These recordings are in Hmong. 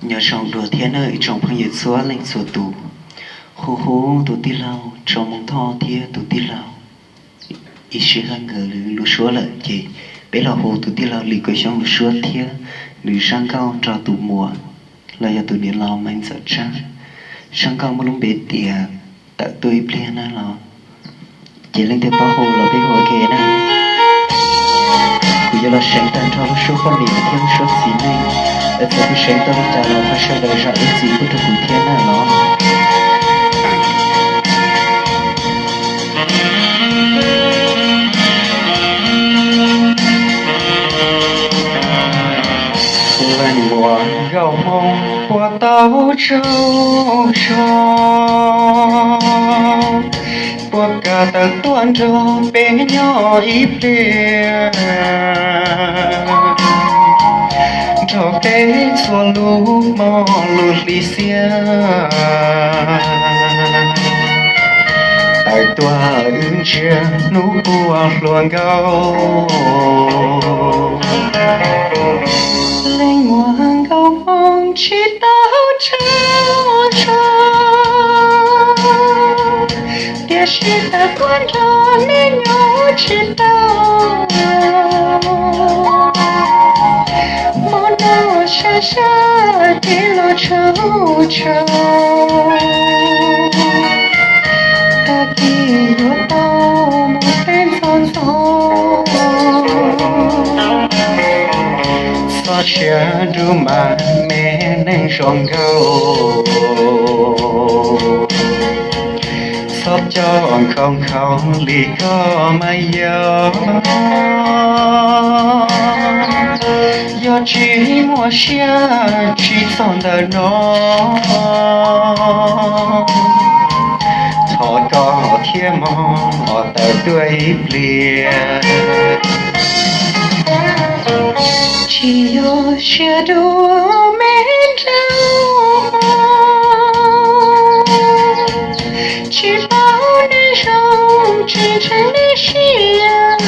Nyob zoo dua thiab nawb ib tsoom phooj ywg txhua leej txhua tus. Hu hu tus tij laug Tso Moo Thoj thiab tus tij laug Ib Sij Hawm nkawd lub suab lawm ces peb los hu tus tij laug Lis Kua Xyoob lub suab thiab nws zaj nkauj nrog tus muam los yog tus niam laus Maiv Ntxawm Tsab. Zaj nkauj muaj lub npe tias Tawm Tuaj Ib Pliag na los. Ces leej twg paub hu los peb hu ua ke na. Kuv yuav los seev tag nrho lub suab poj niam thiab lub suab txiv neej, es txawm kuv seev tau li cas los thov sawv daws zam lub txim pub rau kuv thiab na los. Leej muam nkauj hmoob puag tau tsaug zog, puas kam tawm tuaj nrog peb nyob ib pliag, nrog peb txhua lub hmo lub hli xiab. Tawm tuaj wb ntsia hnub puag hluas nkauj. Leej muam nkauj hmoob tsis tau tsaug zog, tiam sis tawm tuaj nrog nej nyob tsis tau. Hmo no sab sab ces los tsaug tsaug, tag kis yuav tau mus peb ntxov ntxov. Txhob siab dub mas me neeg zoo nkauj, txhob coj nkhaus nkhaus li koj mas yog. Yog tsis muaj siab tsis txog ntawm no, thov koj thiab mog tawm tuaj ib pliag. Tsis yog siab dub me nraug, tsis paub nej zoo tsis ntseeg nej siab,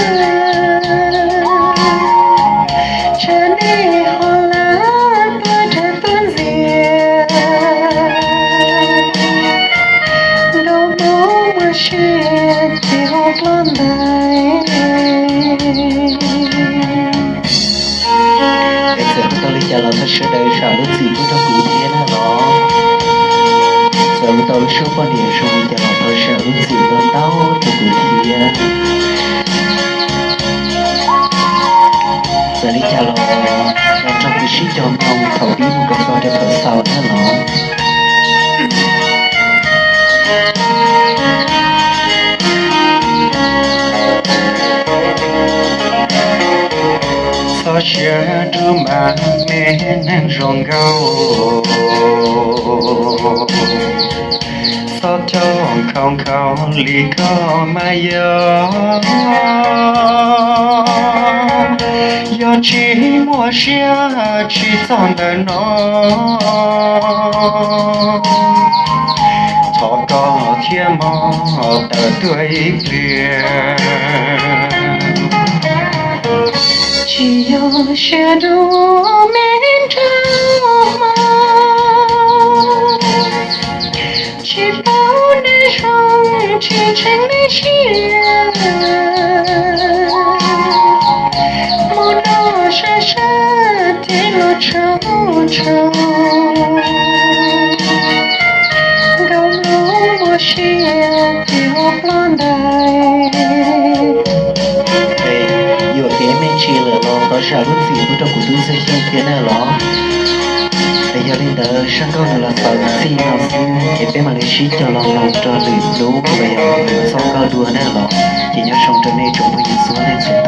tsam nej ho lawv tuaj dawm tuaj ntxias, nrog mus ua si ces ho ploj ntais. Es txawm hu tau li cas los thov sawv daws zam lub txim pub rau kuv thiab na los. Txawm hu tau lub suab poj niam zoo li cas los thov zam lub txim ntau ntau rau kuv thiab. Txawm li cas los nrog kuv sib cog mloog thaum pib mus kom txog rau thaum xaus na los. Txhob siab dub mas me neeg zoo nkauj, txhob coj nkhaus nkhaus li koj mas yog. Yog tsis muaj siab tsis txog ntawm no, thov koj thiab mog tawm tuaj ib pliag. Tsis yog siab dub me nraug mas, tsis paub nej zoo tsis ntseeg nej siab, hmo no sab sab ces los tsaug tsaug, nkauj hmoob ua si ces ho ploj ntais. Yuam kev me ntsis lawm los thov zam lub txim pub rau kuv tub Ntxawg Xyooj thiab na los. Es yog li ntawd zaj nkauj nws los xaus txij no xwb es peb mam li sib cog los mloog rau lwm hnub los yog lwm txoj nkauj dua na los. Ces nyob zoo rau nej tsoom phooj ywg txhua leej txhua